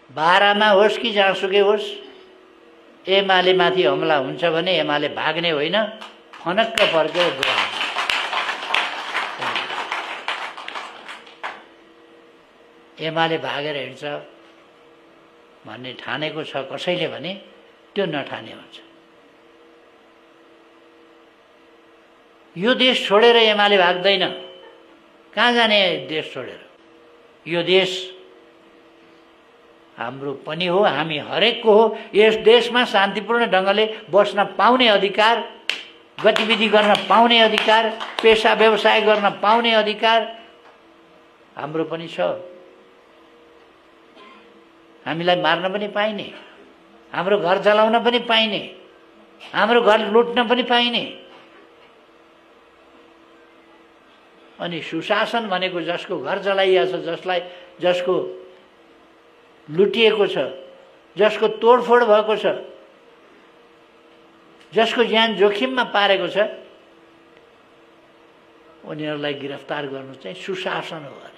बारामा होस् कि जहाँसुकै होस्, एमाले माथि हमला हुन्छ भने एमाले भाग्ने होइन, फनक्क फर्केर गयो। एमाले भागेर हिँड्छ भन्ने ठानेको छ कसैले भने त्यो नठाने हुन्छ। यो देश छोडेर एमाले भाग्दैन। कहाँ जाने देश छोडेर? यो देश हाम्रो पनि हो, हामी हरेकको हो। यस देशमा शान्तिपूर्ण ढङ्गले बस्न पाउने अधिकार, गतिविधि गर्न पाउने अधिकार, पेसा व्यवसाय गर्न पाउने अधिकार हाम्रो पनि छ। हामीलाई मार्न पनि पाइने, हाम्रो घर जलाउन पनि पाइने, हाम्रो घर लुट्न पनि पाइने। अनि सुशासन भनेको जसको घर जलाइएको छ, जसको लुटिएको छ, जसको तोडफोड भएको छ, जसको ज्यान जोखिममा पारेको छ, उनीहरूलाई गिरफ्तार गर्नु चाहिँ सुशासन हो।